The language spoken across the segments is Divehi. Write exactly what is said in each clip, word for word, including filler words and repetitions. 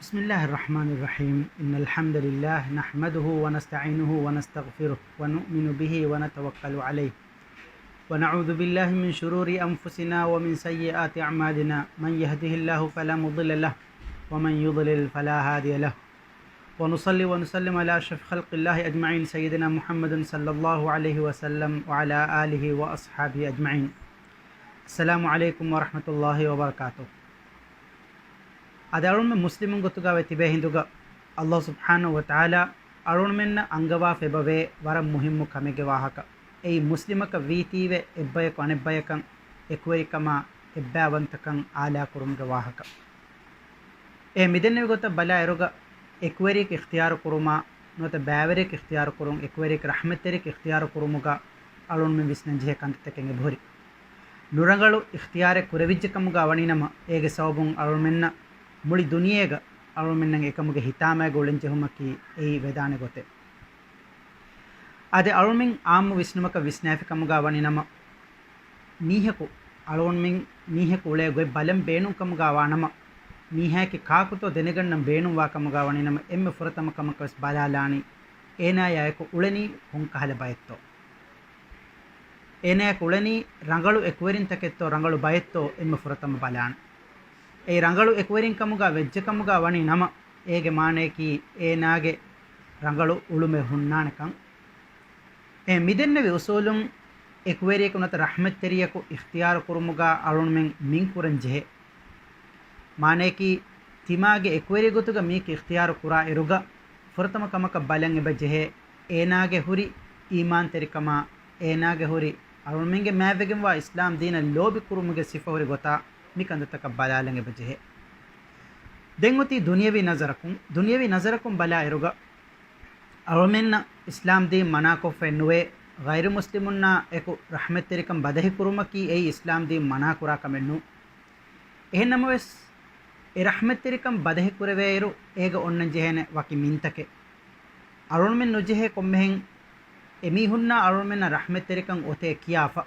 بسم الله الرحمن الرحيم. إن الحمد لله نحمده ونستعينه ونستغفره ونؤمن به ونتوكل عليه ونعوذ بالله من شرور أنفسنا ومن سيئات أعمالنا. من يهده الله فلا مضل له ومن يضلل فلا هادي له. ونصلي ونسلم على أشرف خلق الله أجمعين سيدنا محمد صلى الله عليه وسلم وعلى آله وأصحابه أجمعين. السلام عليكم ورحمة الله وبركاته. އަދި އަޅުމެން މުސްލިމުން ގޮތުގަ ވެ ތިބޭ ހިނދުގަ، ﷲ ސުބްޙާނަހޫ ވަތަޢާލާ އަޅުމެންނަށް އަންގަވާފަ އެބަވޭ ވަރަށް މުހިއްމު ކަމެއްގެ ވާހަކަ. އެއީ މުސްލިމަކަށް ވީތީވެ އެއްބަޔަކު އަނެއްބަޔަކަށް އެކުވެރިކަމާ އެއްބައިވަންތަކަން އާލާކުރުމުގެ ވާހަކަ. އެ މިދެންނެވި ގޮތަށް ބަލާ އިރުގަ، އެކުވެރިއެއް އިޚްތިޔާރު ކުރުމާ ނުވަތަ ބައިވެރިއެއް އިޚްތިޔާރު ކުރުން، އެކުވެރިއެއް ރަޙްމަތްތެރިއެއް އިޚްތިޔާރު ކުރުމުގަ އަޅުންމެން ވިސްނަން ޖެހޭ ކަންތައްތަކެއް އެބަހުރި. ނުރަނގަޅު އިޚްތިޔާރެއް ކުރެވިއްޖެ ކަމުގަ ވަނީނަމަ، އޭގެ ސަބަބުން އަޅުމެންނަށް މުޅި ދުނިޔޭގަ އަޅުމެންނަށް އެކަމުގެ ހިތާމައިގަ އުޅެން ޖެހުމަކީ އެއީ ވެދާނެ ގޮތެއް. އަދި އަޅުމެން އާއްމު ވިސްނުމަކަށް ވިސްނާފި ކަމުގަ ވަނީނަމަ، މީހަކު އަޅުގަނޑުމެން މީހަކު އުޅޭ ގޮތް ބަލަން ބޭނުން ކަމުގަ ވާނަމަ، މީހާއަކީ ކާކުތޯ ދެނެގަންނަން ބޭނުންވާ ކަމުގަ ވަނީނަމަ، އެންމެ ފުރަތަމަ ކަމަކަށް ވެސް ބަލާލާނީ އޭނާޔާއެކު އުޅެނީ ކޮންކަހަލަ ބައެއްތޯ. އޭނާޔާއެކު އުޅެނީ ރަނގަޅު އެކުވެރިންތަކެއްތޯ ރަނގަޅު ބައެއްތޯ އެންމެ ފުރަތަމަ ބަލާނެ. އެއީ ރަނގަޅު އެކުވެރިން ކަމުގަ ވެއްޖެ ކަމުގަ ވަނީ ނަމަ، އޭގެ މާނަޔަކީ އޭނާގެ ރަނގަޅު އުޅުމެއް ހުންނާނެކަން. އެ މިދެންނެވި އުސޫލުން އެކުވެރިޔަކު ނުވަތަ ރަޙްމަތްތެރިޔަކު އިޚްތިޔާރު ކުރުމުގަ އަޅުންމެން މިން ކުރަން ޖެހޭ. މާނަޔަކީ، ތިމާގެ އެކުވެރި ގޮތުގަ މީކި އިޚްތިޔާރު ކުރާ އިރުގަ، ފުރަތަމަ ކަމަކަށް ބަލަން އެބަ ޖެހޭ، އޭނާގެ ހުރި އީމާންތެރިކަމާ، އޭނާގެ ހުރި އަޅުންމެންގެ މާތްވެގެންވާ އިސްލާމް ދީނަށް ލޯބި ކުރުމުގެ ސިފަ ހުރި ގޮތާ، މި ކަންތައްތަކަށް ބަލާލަން އެބަ ޖެހޭ. ދެން އޮތީ ދުނިޔަވީ ނަޒަރަކުން، ދުނިޔަވީ ނަޒަރަކުން ބަލާ އިރުގަ، އަޅުމެންނަށް އިސްލާމް ދީން މަނާކޮށްފައެއް ނުވޭ، ޣައިރު މުސްލިމުންނާ އެކު ރަޙްމަތްތެރިކަން ބަދަހި ކުރުމަކީ އެއީ އިސްލާމް ދީން މަނާކުރާ ކަމެއް ނޫން. އެހެން ނަމަވެސް، އެ ރަޙްމަތްތެރިކަން ބަދަހި ކުރެވޭއިރު، އޭގަ އޮންނަން ޖެހޭނެ ވަކި މިންތަކެއް. އަޅުންމެން ނުޖެހޭ ކޮންމެހެން އެމީހުންނާ އަޅުންމެންނަށް ރަޙްމަތްތެރިކަން އޮތޭ ކިޔާފަ،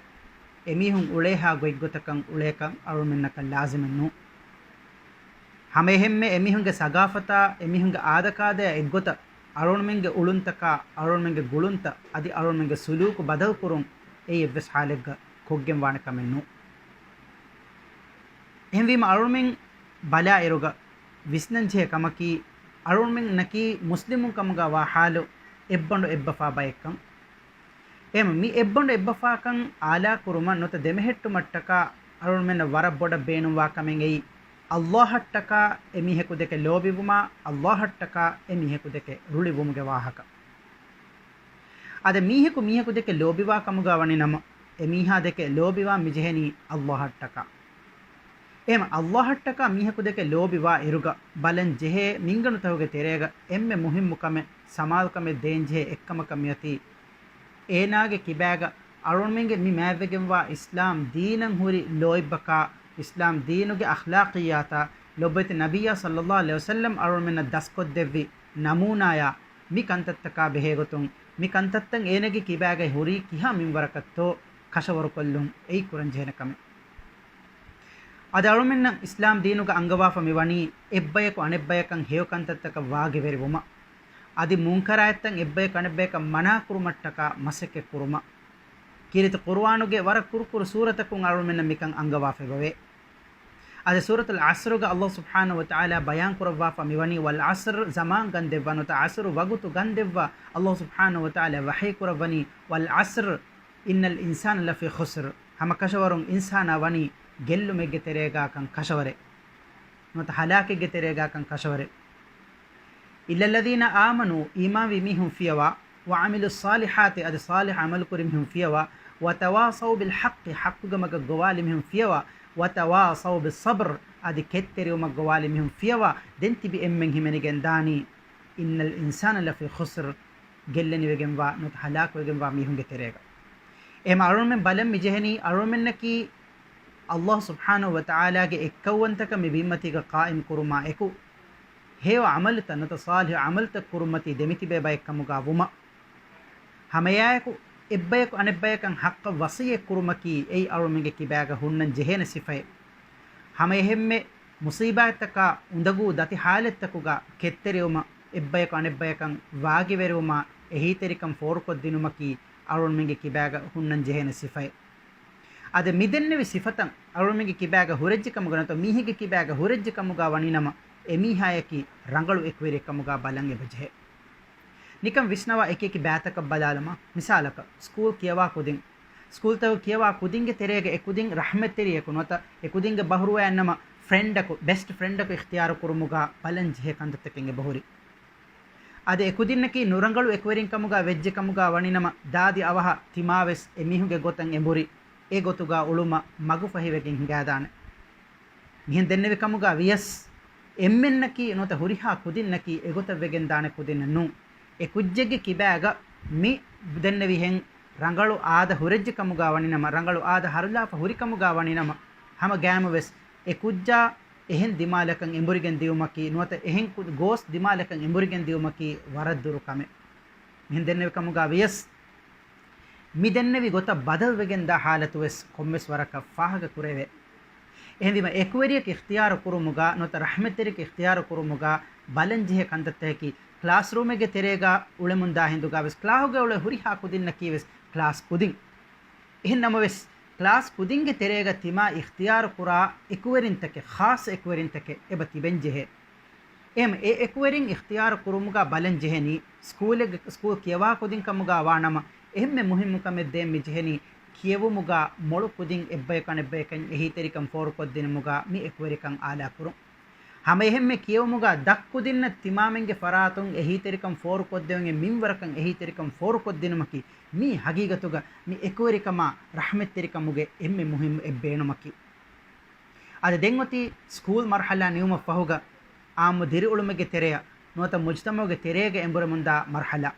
އެމީހުން އުޅޭހާ ގޮތްގޮތަކަށް އުޅޭކަން އަޅުންމެންނަކަށް ލާޒިމެއް ނޫން. ހަމައެހެންމެ އެމީހުންގެ ސަގާފަތާ، އެމީހުންގެ އާދަކާދަޔާ އެއްގޮތަށް އަޅުންމެންގެ އުޅުންތަކާ، އަޅުންމެންގެ ގުޅުންތައް އަދި އަޅުންމެންގެ ސުލޫކު ބަދަލުކުރުން އެއީ އެއްވެސް ހާލެއްގަ ކޮށްގެން ވާނެ ކަމެއް ނޫން. އެހެންވީމަ އަޅުންމެން ބަލާ އިރުގަ ވިސްނަން ޖެހޭ ކަމަކީ، އަޅުންމެންނަކީ މުސްލިމުން ކަމުގަ ވާ ހާލު އެއްބަނޑު އެއްބަފާ ބައެއްކަން. އެހެން މި އެއްބަނޑު އެއްބަފާކަން އާލާކުރުމަށް ނުވަތަ ދެމެހެއްޓުމަށްޓަކާ އަޅުންމެންނަށް ވަރަށް ބޮޑަށް ބޭނުންވާ ކަމެއް އެއީ، ﷲ އަށްޓަކާ އެމީހަކު ދެކެ ލޯބިވުމާ، ﷲ އަށްޓަކާ އެމީހަކު ދެކެ ރުޅިވުމުގެ ވާހަކަ. އަދި މީހަކު މީހަކު ދެކެ ލޯބިވާ ކަމުގަ ވަނީ ނަމަ، އެމީހާ ދެކެ ލޯބިވާން މިޖެހެނީ ﷲ އަށްޓަކާ. އެހެން ﷲ އަށްޓަކާ މީހަކު ދެކެ ލޯބިވާ އިރުގަ ބަލަން ޖެހޭ މިންގަނޑުތަކުގެ ތެރޭގަ އެންމެ މުހިއްމު ކަމެއް، ސަމާލުކަމެއް ދޭން ޖެހޭ އެއްކަމަކަށް މިއޮތީ، އޭނާގެ ކިބާގަ އަޅުންމެންގެ މި މާތްވެގެންވާ އިސްލާމް ދީނަށް ހުރި ލޯތްބަކާ، އިސްލާމް ދީނުގެ އަޚްލާޤިއްޔާތާ، ލޮބުވެތި ނަބިއްޔާ ޞައްލައްލާހު ޢަލައިހި ވަސައްލަމް އަޅުންމެންނަށް ދަސްކޮށްދެއްވި ނަމޫނާޔާ، މި ކަންތައްތަކާ ބެހޭގޮތުން، މި ކަންތައްތައް އޭނަގެ ކިބާގައި ހުރީ ކިހާ މިންވަރަކަށްތޯ ކަށަވަރުކޮށްލުން އެއީ ކުރަންޖެހޭނެ ކަމެއް. އަދި އަޅުމެންނަށް އިސްލާމް ދީނުގަ އަންގަވާފަ މިވަނީ އެއްބަޔަކު އަނެއްބަޔަކަށް ހެޔޮ ކަންތައްތަކަށް ވާގިވެރިވުމަށް. އަދި މުންކަރާތްތައް އެއްބަޔަކު އަނެއްބަޔަކަށް މަނާކުރުމަށްޓަކާ މަސައްކަތް ކުރުމަށް. ކީރިތި ޤުރުއާނުގެ ވަރަށް ކުރުކުރު ސޫރަތަކުން އަޅުމެންނަށް މިކަން އަންގަވާފައިވޭ. އަދި ސޫރަތުލް ޢަޞްރުގަ ﷲ ސުބްޙާނަހޫ ވަތަޢާލާ ބަޔާން ކުރައްވާފަ މިވަނީ، ވަލް ޢަޞްރް، ޒަމާން ގަންދެއްވާ ނުވަތަ ޢަޞްރު ވަގުތު ގަންދެއްވާ، ﷲ ސުބްޙާނަހޫ ވަތަޢާލާ ވަޙީ ކުރައްވަނީ، ވަލް ޢަޞްރް، އިންނަލް އިންސާނަ ލަފީ ޚުސްރް، ހަމަކަށަވަރުން އިންސާނާ ވަނީ ގެއްލުމެއްގެ ތެރޭގާކަން ކަށަވަރެއް، ނުވަތަ ހަލާކެއްގެ ތެރޭގާކަން ކަށަވަރެއް. އިއްލައްލަޒީނަ އާމަނޫ، އީމާންވި މީހުން ފިޔަވާ، ވަޢަމިލުއް ޞާލިޙާތި، އަދި ޞާލިޙް ޢަމަލު ކުރި މީހުން ފިޔަވާ، ވަތަވާޞަވް ބިލް ޙައްޤި، ޙައްޤުގެ މަގަށް ގޮވާލި މީހުން ފިޔަވާ، ވަތަވާޞަވް ބިއްޞަބްރް، އަދި ކެތްތެރިވުމަށް ގޮވާލި މީހުން ފިޔަވާ، ދެން ތިބި އެންމެން ހިމެނިގެން ދާނީ، އިންނަލް އިންސާނަ ލަފީ ޚުސްރް، ގެއްލެނިވެގެންވާ ނުވަތަ ހަލާކުވެގެންވާ މީހުންގެ ތެރޭގަ. އެހެމަ އަޅުމެން ބަލަން މިޖެހެނީ، އަޅުމެންނަކީ ﷲ ސުބްޙާނަހޫ ވަތަޢާލާގެ އެއްކައުވަންތަކަން މި ބިންމަތީގަ ޤާއިމް ކުރުމާ އެކު، ހެޔޮ ޢަމަލުތައް ނުވަތަ ޞާލިޙު ޢަމަލުތައް ކުރުމަތީ ދެމިތިބޭ ބައެއްކަމުގަ ވުމަށް. ހަމައެއާއެކު، އެއްބަޔަކު އަނެއްބަޔަކަށް ޙައްޤަށް ވަޞިއްޔަތް ކުރުމަކީ އެއީ އަޅުމެންގެ ކިބާގަ ހުންނަން ޖެހޭނެ ސިފައެއް. ހަމައެހެންމެ މުސީބާތްތަކާ އުނދަގޫ ދަތި ހާލަތްތަކުގަ ކެތްތެރިވުމަށް އެއްބަޔަކު އަނެއްބަޔަކަށް ވާގިވެރިވުމާ އެހީތެރިކަން ފޯރުކޮށްދިނުމަކީ އަޅުގަނޑުމެންގެ ކިބާގަ ހުންނަން ޖެހޭނެ ސިފައެއް. އަދި މިދެންނެވި ސިފަތައް އަޅުގަނޑުމެންގެ ކިބާގަ ހުރެއްޖެ ކަމުގަ ނުވަތަ މީހެއްގެ ކިބާގަ ހުރެއްޖެ ކަމުގަ ވަނީނަމަ އެމީހާޔަކީ ރަނގަޅު އެކުވެރިއެއް ކަމުގަ ބަލަން އެބަޖެހޭ. ނިކަން ވިސްނަވާ އެކިއެކި ބައިތަކަށް ބަލާލަމާ، މިސާލަކަށް، ސްކޫލް ކިޔަވާ ކުދިން. ސްކޫލްތަކުގަ ކިޔަވާ ކުދިންގެ ތެރޭގަ އެ ކުދިން ރަޙްމަތްތެރިޔަކު ނުވަތަ އެ ކުދިންގެ ބަހުރުވަޔަށް ނަމަ ފްރެންޑަކު، ބެސްޓް ފްރެންޑަކު އިޚްތިޔާރު ކުރުމުގަ ބަލަން ޖެހޭ ކަންތައްތަކެއް އެބަހުރި. އަދި އެ ކުދިންނަކީ ނުރަނގަޅު އެކުވެރިން ކަމުގަ ވެއްޖެ ކަމުގަ ވަނީނަމަ ދާދި އަވަހަށް ތިމާވެސް އެމީހުންގެ ގޮތަށް އެނބުރި އެ ގޮތުގަ އުޅުމަށް މަގުފަހިވެގެން ހިނގާދާނެ. މިހެން ދެންނެވި ކަމުގަ ވިޔަސް، އެންމެންނަކީ ނުވަތަ ހުރިހާ ކުދިންނަކީ އެގޮތަށް ވެގެން ދާނެ ކުދިންނެއް ނޫން. އެ ކުއްޖެއްގެ ކިބާގަ މި ދެންނެވިހެން ރަނގަޅު އާދަ ހުރެއްޖެ ކަމުގަ ވަނީނަމަ، ރަނގަޅު އާދަ ހަރުލާފަ ހުރި ކަމުގަ ވަނީނަމަ، ހަމަ ގައިމުވެސް އެ ކުއްޖާ އެހެން ދިމާލަކަށް އެނބުރިގެން ދިއުމަކީ ނުވަތަ އެހެން ކު-، ގޯސް ދިމާލަކަށް އެނބުރިގެން ދިއުމަކީ ވަރަށް ދުރު ކަމެއް. މިހެން ދެންނެވި ކަމުގަ ވިޔަސް، މި ދެންނެވި ގޮތަށް ބަދަލުވެގެންދާ ހާލަތުވެސް ކޮންމެސް ވަރަކަށް ފާހަގަ ކުރެވޭ. އެހެންވީމަ، އެކުވެރިޔަކު އިޚްތިޔާރު ކުރުމުގަ ނުވަތަ ރަޙްމަތްތެރިޔަކު އިޚްތިޔާރު ކުރުމުގަ ބަލަންޖެހޭ ކަންތައްތަކަކީ، ކްލާސްރޫމެއްގެ ތެރޭގަ އުޅެމުންދާ ހިނދުގަވެސް، ކްލާހުގަ އުޅޭ ހުރިހާ ކުދިންނަކީވެސް ކްލާސް ކުދިން. އެހެން ނަމަވެސް، ކްލާސް ކުދިންގެ ތެރޭގަ ތިމާ އިޚްތިޔާރު ކުރާ އެކުވެރިންތަކެއް، ޚާއްޞަ އެކުވެރިންތަކެއް އެބަ ތިބެންޖެހޭ. އެހެން އެ އެކުވެރިން އިޚްތިޔާރު ކުރުމުގަ ބަލަން ޖެހެނީ، ސްކޫލެއްގެ، ސްކޫލް ކިޔަވާ ކުދިން ކަމުގަ ވާނަމަ، އެހެންމެ މުހިއްމު ކަމެއް ދޭން މި ޖެހެނީ، ކިޔެވުމުގަ މޮޅު ކުދިން އެއްބަޔަކު އަނެއްބަޔަކަށް އެހީތެރިކަން ފޯރުކޮށްދިނުމުގަ މި އެކުވެރިކަން އާލާ ކުރުން. ހަމަ އެހެންމެ ކިޔެވުމުގަ ދަށް ކުދިންނަށް ތިމާމެންގެ ފަރާތުން އެހީތެރިކަން ފޯރުކޮށްދެވުމުގެ މިންވަރަކަށް އެހީތެރިކަން ފޯރުކޮށްދިނުމަކީ، މީ ހަގީގަތުގަ މި އެކުވެރިކަމާ ރަޙްމަތްތެރިކަމުގެ އެންމެ މުހިއްމު އެއްބޭނުމަކީ. އަދި ދެން އޮތީ ސްކޫލް މަރުޙަލާ ނިމުމަށް ފަހުގަ އާއްމު ދިރިއުޅުމެއްގެ ތެރެއަށް ނުވަތަ މުޖްތަމަޢުގެ ތެރޭގަ އެނބުރެމުންދާ މަރުޙަލާ.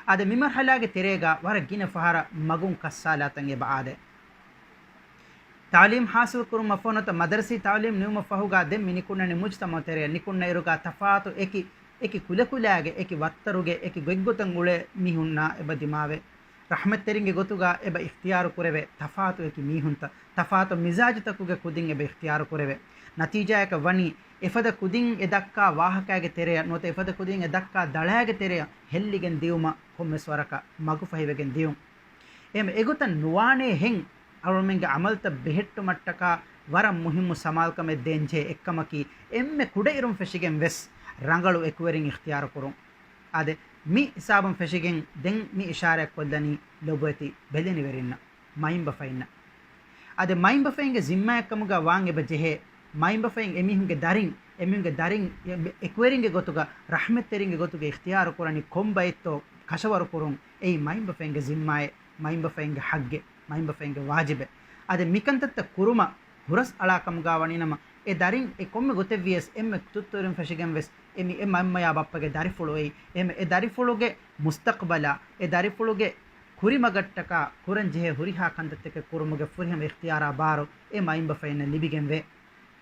އަދި މި މަރުޙަލާގެ ތެރޭގަ ވަރަށް ގިނަ ފަހަރަށް މަގުން ކައްސާލާތަން އެބަ އާދޭ. ތަޢުލީމް ޙާޞިލް ކުރުމަށްފަހު ނުވަތަ މަދަރަސީ ތަޢުލީމް ނިމުމަށްފަހުގަ ދެން މި ނިކުންނަނީ މުޖްތަމަޢު ތެރެއަށް. ނިކުންނަ އިރުގަ ތަފާތު އެކި، އެކި ކުލަކުލާގެ، އެކި ވައްތަރުގެ، އެކި ގޮތްގޮތަށް އުޅޭ މީހުންނާ އެބަ ދިމާވޭ. ރަޙްމަތްތެރިންގެ ގޮތުގަ އެބަ އިޚްތިޔާރު ކުރެވޭ ތަފާތު އެކި މީހުންތައް، ތަފާތު މިޒާޖުތަކުގެ ކުދިން އެބަ އިޚްތިޔާރު ކުރެވޭ. ނަތީޖާއަކަށް ވަނީ، އެފަދަ ކުދިން އެ ދައްކާ ވާހަކައިގެ ތެރެއަށް ނުވަތަ އެފަދަ ކުދިން އެ ދައްކާ ދަޅައިގެ ތެރެއަށް ހެއްލިގެން ދިއުމަށް ކޮންމެސް ވަރަކަށް މަގުފަހިވެގެން ދިޔުން. އެހެން އެގޮތަށް ނުވާނޭ ހެން އަޅުމެންގެ ޢަމަލްތައް ބެހެއްޓުމަށްޓަކާ ވަރަށް މުހިއްމު ސަމާލުކަމެއް ދޭންޖެހޭ އެއްކަމަކީ، އެންމެ ކުޑައިރުން ފެށިގެން ވެސް ރަނގަޅު އެކުވެރިން އިޚްތިޔާރު ކުރުން. އާދެ، މި ހިސާބުން ފެށިގެން ދެން މި އިޝާރާތް ކޮށްލަނީ ލޮބުވެތި ބެލެނިވެރިންނަށް، މައިންބަފައިންނަށް. އަދި މައިންބަފައިންގެ ޒިންމާއެއްކަމުގަ ވާން އެބަ ޖެހޭ، މައިންބަފައިން އެމީހުންގެ ދަރިން، އެ މި-، އެކުވެރިންގެ ގޮތުގަ، ރަޙްމަތްތެރިންގެ ގޮތުގަ އިޚްތިޔާރު ކުރަނީ ކޮން ބައެއްތޯ ކަށަވަރު ކުރުން، އެއީ މައިންބަފައިންގެ ޒިންމާއެއް، މައިންބަފައިންގެ ޙައްޤެއް، މައިންބަފައިންގެ ވާޖިބެއް. އަދި މިކަންތައްތައް ކުރުމަށް ހުރަސް އަޅާ ކަމުގަ ވަނީނަމަ، އެ ދަރިން އެ ކޮންމެ ގޮތެއް ވިޔަސް އެންމެ ތުއްތުއިރުން ފެށިގެން ވެސް އެ މި-، އެ މަންމަޔާ ބައްޕަގެ ދަރިފުޅު އެއީ، އެ މެ-، އެ ދަރިފުޅުގެ މުސްތަޤްބަލާ، އެ ދަރިފުޅުގެ ކުރިމަގަށްޓަކާ ކުރަންޖެހޭ ހުރިހާ ކަންތައްތަކެއް ކުރުމުގެ ފުރިހަމަ އިޚްތިޔާރާ ބާރު އެ މައިންބަފައިންނަށް ލިބިގެންވޭ.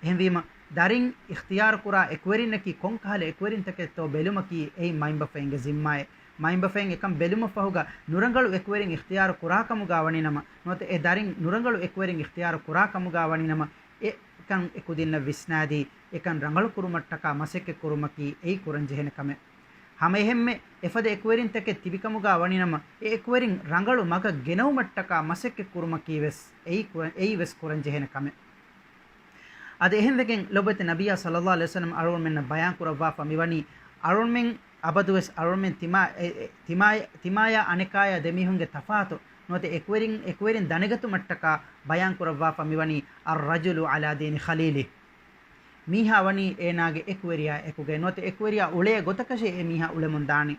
އެހެންވީމަ، ދަރިން އިޚްތިޔާރުކުރާ އެކުވެރިންނަކީ ކޮންކަހަލަ އެކުވެރިންތަކެއްތޯ ބެލުމަކީ އެއީ މައިންބަފައިންގެ ޒިންމާއެއް. މައިންބަފައިން އެކަން ބެލުމަށްފަހުގަ ނުރަނގަޅު އެކުވެރިން އިޚްތިޔާރު ކުރާކަމުގަ ވަނީނަމަ، ނުވަތަ އެ ދަރިން ނުރަނގަޅު އެކުވެރިން އިޚްތިޔާރު ކުރާކަމުގަ ވަނީނަމަ، އެކަން އެކުދިންނަށް ވިސްނާދީ، އެކަން ރަނގަޅުކުރުމަށްޓަކާ މަސައްކަތްކުރުމަކީ އެއީ ކުރަންޖެހޭނެ ކަމެއް. ހަމައެހެންމެ އެފަދަ އެކުވެރިންތަކެއް ތިބިކަމުގަ ވަނީނަމަ، އެ އެކުވެރިން ރަނގަޅު މަގަށް ގެނައުމަށްޓަކާ މަސައްކަތްކުރުމަކީވެސް އެއީ ކުރަ-، އެއީވެސް ކުރަންޖެހޭނެ ކަމެއް. އަދި އެހެންވެގެން ލޮބުވެތި ނަބިއްޔާ ޞައްލައްލާހު ޢަލައިހި ވަސައްލަމަ އަޅުގަނޑުމެންނަށް ބަޔާންކުރައްވާފަ މިވަނީ، އަޅުގަނޑުމެން އަބަދުވެސް އަޅުގަނޑުމެން ތިމާ-، އެ-، އެ-، ތިމާޔަ-، ތިމާޔާ އަނެކާޔާ ދެމީހުންގެ ތަފާތު ނުވަތަ އެކުވެރިން، އެކުވެރިން ދަނެގަތުމަށްޓަކާ ބަޔާންކުރައްވާފަ މިވަނީ، الرجل على دين خليله. މީހާ ވަނީ އޭނާގެ އެކުވެރިޔާ އެކުގައި ނުވަތަ އެކުވެރިޔާ އުޅޭ ގޮތަކަށޭ އެ މީހާ އުޅެމުން ދާނީ.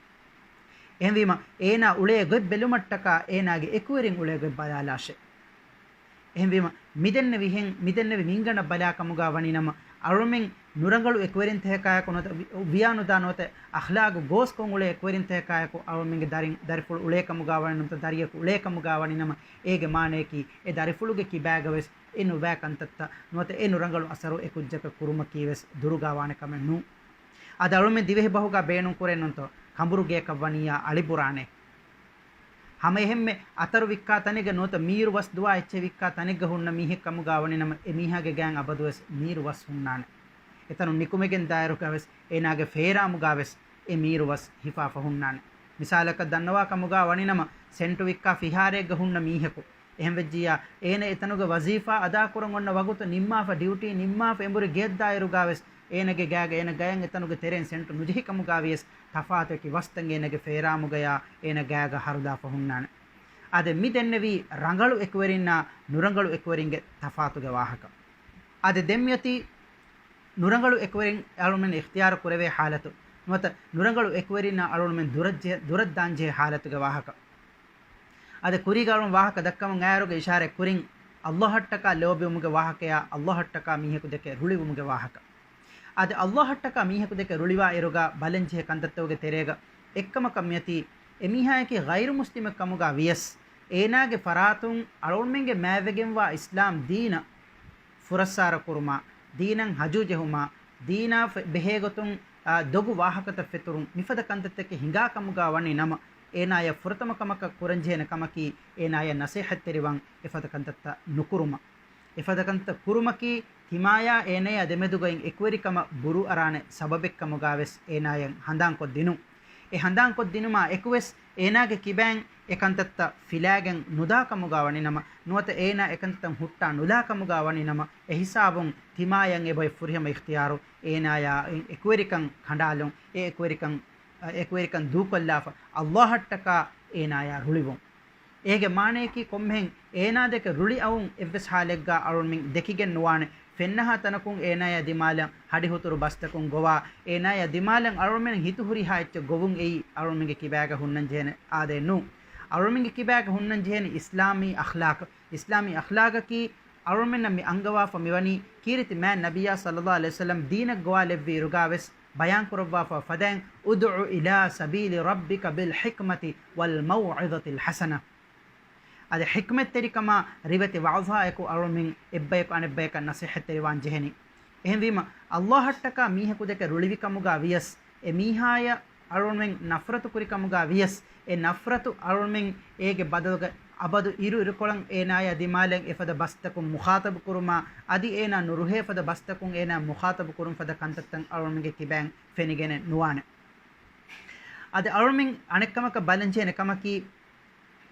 އެހެންވީމަ، އޭނާ އުޅޭ ގޮތް ބެލުމަށްޓަކާ އޭނާގެ އެކުވެރިން އުޅޭ ގޮތް ބަލާލާށޭ. އެހެންވީމަ، މިދެންނެވިހެން، މިދެންނެވި މިންގަނޑަށް ބަލާ ކަމުގަ ވަނީނަމަ، އަޅުމެން ނުރަނގަޅު އެކުވެރިންތަކާއެކު ނުވަތަ ވި-، ވިޔާނުދާ ނުވަތަ އަޚްލާގު ގޯސްކޮށް އުޅޭ އެކުވެރިންތަކާއެކު އަޅުމެންގެ ދަރިން، ދަރިފުޅު އުޅޭ ކަމުގަ ވަނީ ނުވަތަ ދަރިޔަކު އުޅޭ ކަމުގަ ވަނީނަމަ، އޭގެ މާނަޔަކީ އެ ދަރިފުޅުގެ ކިބާގަވެސް އެ ނުބައި ކަންތައްތައް ނުވަތަ އެ ނުރަނގަޅު އަސަރު އެ ކުއްޖަކަށް ކުރުމަކީވެސް ދުރުގަ ވާނެ ކަމެއް ނޫން. އަދި އަޅުމެން ދިވެހި ބަހުގަ ބޭނުން ކުރޭ ނޫންތޯ، ކަނބުރު ގެޔަކަށް ވަނިއްޔާ އަޅިބުރާނެ. ހަމައެހެންމެ އަތަރު ވިއްކާ ތަނެއްގަ ނުވަތަ މީރު ވަސް ދުވާ އެއްޗެއް ވިއްކާ ތަނެއްގަ ހުންނަ މީހެއް ކަމުގަ ވަނީނަމަ، އެ މީހާގެ ގަޔަށް އަބަދުވެސް މީރު ވަސް ހުންނާނެ. އެތަނުން ނިކުމެގެން ދާއިރުގަވެސް އޭނާގެ ފޭރާމުގަވެސް އެ މީރު ވަސް ހިފާފަ ހުންނާނެ. މިސާލަކަށް ދަންނަވާ ކަމުގަ ވަނިނަމަ، ސެންޓު ވިއްކާ ފިހާރައެއްގަ ހުންނަ މީހަކު، އެހެންވެއްޖިއްޔާ، އޭނަ އެތަނުގެ ވަޒީފާ އަދާކުރަން އޮންނަ ވަގުތު ނިންމާފަ، ޑިއުޓީ ނިންމާފަ، އެނބުރި ގެޔަށްދާއިރުގަވެސް އޭނަގެ ގާގަ އޭނަ ގަޔަށް އެތަނުގެ ތެރެއިން ސެންޓު ނުޖެހި ކަމުގަވިޔަސް، ތަފާތު އެކި ވަސްތައް އޭނަގެ ފޭރާމުގަޔާ އޭނަ ގާގަ ހަރުލާފަ ހުންނާނެ. އާދެ، މި ދެންނެވީ ރަނގަޅު އެކުވެރިންނާ ނުރަނގަޅު އެކުވެރިންގެ ތަފާތުގެ ވާހަކަ. އާދެ، ދެން މިއޮތީ ނުރަނގަޅު އެކުވެރިން އަޅުމެން އިޚްތިޔާރު ކުރެވޭ ޙާލަތު، ނުވަތަ ނުރަނގަޅު އެކުވެރިންނާ އަޅުމެން ދުރަށްޖެ-، ދުރަށްދާންޖެހޭ ޙާލަތުގެ ވާހަކަ. އަދި ކުރީގަ އަޅުން ވާހަކަ ދައްކަމުން އައިރުގެ އިޝާރަތް ކުރިން، ﷲ އަށްޓަކާ ލޯބިވުމުގެ ވާހަކަޔާ، ﷲ އަށްޓަކާ މީހަކު ދެކެ ރުޅިވުމުގެ ވާހަކަ. އަދި ﷲ އަށްޓަކާ މީހަކު ދެކެ ރުޅިވާ އިރުގަ ބަލަންޖެހޭ ކަންތައްތަކުގެ ތެރޭގަ އެއްކަމަކަށް މިއޮތީ، އެމީހާޔަކީ ޣައިރު މުސްލިމެއް ކަމުގަ ވިޔަސް، އޭނާގެ ފަރާތުން އަޅުގަނޑުމެންގެ މާތްވެގެންވާ އިސްލާމް ދީނަށް ފުރައްސާރަ ކުރުމާ، ދީނަށް ހަޖޫ ޖެހުމާ، ދީނާ ފެ-، ބެހޭގޮތުން، އާ، ދޮގު ވާހަކަތައް ފެތުރުން، މިފަދަ ކަންތައްތަކެއް ހިނގާ ކަމުގަ ވަނީ ނަމަ، އޭނާޔަށް ފުރަތަމަ ކަމަކަށް ކުރަންޖެހޭނެ ކަމަކީ، އޭނާޔަށް ނަސޭހަތްތެރިވާން އެފަދަ ކަންތައްތައް ނުކުރުމަށް. އެފަދަ ކަންތައް ކުރުމަކީ، ތިމާޔާ އޭނަޔާ ދެމެދުގައި އެކުވެރިކަމަށް ބުރޫ އަރާނެ ސަބަބެއްކަމުގަވެސް އޭނާޔަށް ހަނދާންކޮށްދިނުން. އެ ހަނދާންކޮށްދިނުމާ އެކުވެސް އޭނާގެ ކިބައިން އެކަންތައްތައް ފިލާގެން ނުދާކަމުގަ ވަނިނަމަ، ނުވަތަ އޭނާ އެކަންތައް ހުއްޓާ ނުލާކަމުގަ ވަނިނަމަ، އެހިސާބުން ތިމާޔަށް އެބައޮތް ފުރިހަމަ އިޚްތިޔާރު އޭނާޔާ އެކުވެރިކަން ކަނޑާލުން، އެ އެކުވެރިކަން، އެކުވެރިކަން ދޫކޮށްލާފަ، ﷲ އަށްޓަކާ އޭނާޔާ ރުޅިވުން. އޭގެ މާނަޔަކީ ކޮންމެހެން އޭނާ ދެކެ ރުޅި އައުން އެއްވެސް ހާލެއްގަ އަޅުމެން ދެކިގެން ނުވާނެ. ފެންނަހާ ތަނަކުން އޭނާޔާ ދިމާލަށް ހަޑިހުތުރު ބަސްތަކުން ގޮވާ، އޭނާޔާ ދިމާލަށް އަޅުމެން ހިތު ހުރިހާ އެއްޗެއް ގޮވުން އެއީ އަޅުމެންގެ ކިބާގަ ހުންނަން ޖެހޭނެ އާދައެއް ނޫން. އަޅުމެންގެ ކިބާގަ ހުންނަން ޖެހޭނެ އިސްލާމީ އަޚްލާޤު. އިސްލާމީ އަޚްލާޤަކީ އަޅުމެންނަށް މި އަންގަވާފަ މިވަނީ ކީރިތި މާތް ނަބިއްޔާ ޞައްލައްލާހު ޢަލައިހި ވަސައްލަމް ދީނަށް ގޮވާލެއްވި އިރުގަވެސް ބަޔާންކުރައްވާފަ ފަދައިން، ادع إلى سبيل ربك بالحكمة والموعظة الحسنة. އަދި ޙިކްމަތްތެރިކަމާ ރިވެތި ވަޢުޒާއެކު އަޅުމެން އެއްބަޔަކު އަނެއްބަޔަކަށް ނަޞޭޙަތްތެރިވާން ޖެހެނީ. އެހެންވީމަ، ﷲ އަށްޓަކާ މީހަކު ދެކެ ރުޅިވިކަމުގަ ވިޔަސް، އެ މީހާޔަށް އަޅުމެން ނަފްރަތު ކުރިކަމުގަ ވިޔަސް، އެ ނަފްރަތު އަޅުމެން އޭގެ ބަދަލުގަ އަބަދު އިރު އިރުކޮޅަށް އޭނާޔާ ދިމާލަށް އެފަދަ ބަސްތަކުން މުޚާޠަބު ކުރުމާ، އަދި އޭނާ ނުރުހޭ ފަދަ ބަސްތަކުން އޭނާ މުޚާޠަބު ކުރުން ފަދަ ކަންތައްތައް އަޅުމެންގެ ކިބައިން ފެނިގެނެއް ނުވާނެ. އަދި އަޅުމެން އަނެއްކަމަކަށް ބަލަންޖެހޭނެ ކަމަކީ،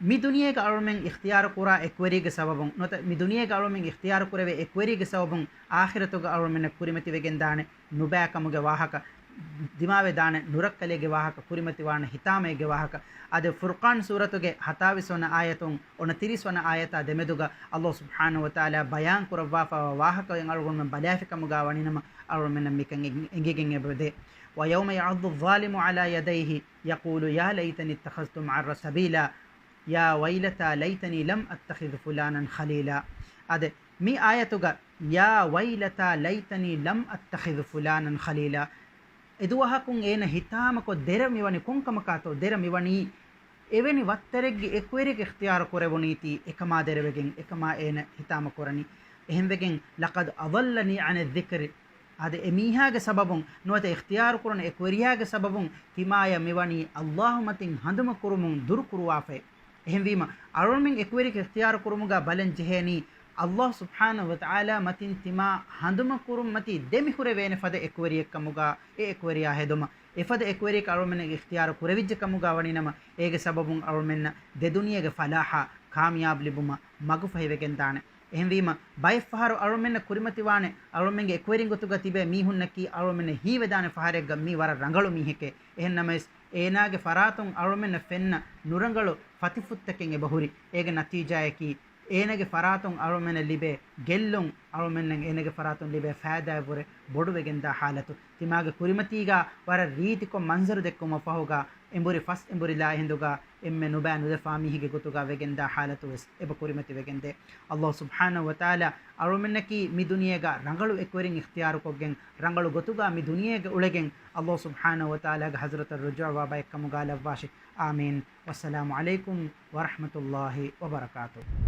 މި ދުނިޔޭގަ އަޅުމެން އިޚްތިޔާރު ކުރާ އެކުވެރީގެ ސަބަބުން، ނުވަތަ މި ދުނިޔޭގަ އަޅުމެން އިޚްތިޔާރު ކުރެވޭ އެކުވެރީގެ ސަބަބުން އާޚިރަތުގަ އަޅުމެންނަށް ކުރިމަތިވެގެންދާނެ ނުބައިކަމުގެ ވާހަކަ، ދިމާވެދާނެ ނުރައްކަލެއްގެ ވާހަކަ، ކުރިމަތިވާނެ ހިތާމައެއްގެ ވާހަކަ. އަދި ފުރުޤާން ސޫރަތުގެ ހަތާވީސް ވަނަ އާޔަތުން އޮނަތިރީސް ވަނަ އާޔަތާ ދެމެދުގަ ﷲ ސުބްޙާނަހޫ ވަތަޢާލާ ބަޔާން ކުރައްވާފައިވާ ވާހަކައިން އަޅުގަނޑުމެން ބަލާފިކަމުގަ ވަނީނަމަ، އަޅުމެންނަށް މިކަން އެނގިގެން އެބަދޭ. ويوم يعض الظالم على يديه يقول يا ليتني اتخذت مع الرسول سبيلا يا ويلتى ليتني لم أتخذ فلانا خليلا. އަދި މި އާޔަތުގަ يا ويلتى ليتني لم أتخذ فلانا خليلا. އެދުވަހަކުން އޭނަ ހިތާމަކޮށް ދެރަ މިވަނީ ކޮންކަމަކާތޯ؟ ދެރަ މިވަނީ އެވެނި ވައްތަރެއްގެ އެކުވެރިއެއް އިޚްތިޔާރު ކުރެވުނީތީ އެކަމާ ދެރަވެގެން، އެކަމާ އޭނަ ހިތާމަ ކުރަނީ. އެހެންވެގެން، لقد أضلني عن الذكر. އަދި އެމީހާގެ ސަބަބުން، ނުވަތަ އިޚްތިޔާރު ކުރަން އެކުވެރިޔާގެ ސަބަބުން ތިމާޔަށް މިވަނީ ﷲ މަތިން ހަނދުމަ ކުރުމުން ދުރު ކުރުވާފައި. އެހެންވީމަ، އަޅުމެން އެކުވެރި އިޚްތިޔާރު ކުރުމުގަ ބަލަން ޖެހޭނީ، ﷲ ސުބްޙާނަހޫ ވަތަޢާލާ މަތިން ތިމާ ހަނދުމަ ކުރުން މަތީ ދެމި ހުރެވޭނެ ފަދަ އެކުވެރިއެއްކަމުގަ އެ އެކުވެރިޔާ ހެދުމަށް. އެފަދަ އެކުވެރިއަކަށް އަޅުމެން އިޚްތިޔާރު ކުރެވިއްޖެ ކަމުގަ ވަނީނަމަ، އޭގެ ސަބަބުން އަޅުމެންނަށް ދެދުނިޔޭގެ ފަލާޙާ، ކާމިޔާބު ލިބުމަށް މަގުފަހިވެގެންދާނެ. އެހެންވީމަ، ބައެއްފަހަރު އަޅުމެންނަށް ކުރިމަތިވާނެ، އަޅުމެންގެ އެކުވެރިން ގޮތުގަ ތިބޭ މީހުންނަކީ އަޅުމެންނަށް ހީވެދާނެ ފަހަރެއްގަ މީ ވަރަށް ރަނގަޅު މީހެކޭ. އެހެންނަމަވެސް، އޭނާގެ ފަރާތުން އަޅުމެންނަށް ފެންނަ ނުރަނގަޅު ފަތިފުށްތަކެއް އެބަހުރި. އޭގެ ނަތީޖާއަކީ، އޭނަގެ ފަރާތުން އަޅުމެންނަށް ލިބޭ ގެއްލުން، އަޅުމެންނަށް އޭނަގެ ފަރާތުން ލިބޭ ފައިދާއަށްވުރެ ބޮޑުވެގެންދާ ޙާލަތު. ތިމާގެ ކުރިމަތީގަ ވަރަށް ރީތިކޮށް މަންޒަރު ދެއްކުމަށް ފަހުގަ، އެނބުރި ފަސް އެނބުރިލާ އެހިނދުގަ އެންމެ ނުބައި ނުލަފާ މީހެއްގެ ގޮތުގަ ވެގެންދާ ޙާލަތު ވެސް އެބަ ކުރިމަތިވެގެންދޭ. ﷲ ސުބްޙާނަހޫ ވަތަޢާލާ އަޅުމެންނަކީ މި ދުނިޔޭގަ ރަނގަޅު އެކުވެރިން އިޚްތިޔާރުކޮށްގެން، ރަނގަޅު ގޮތުގަ މި ދުނިޔޭގަ އުޅެގެން، ﷲ ސުބްޙާނަހޫ ވަތަޢާލާގެ ޙަޟްރަތަށް ރުޖޫޢަވާ ބައެއްކަމުގަ ލައްވާށި. އާމީން. ވައްސަލާމު ޢަލައިކުމް ވަރަޙްމަތުﷲ ވަބަރަކާތުހު.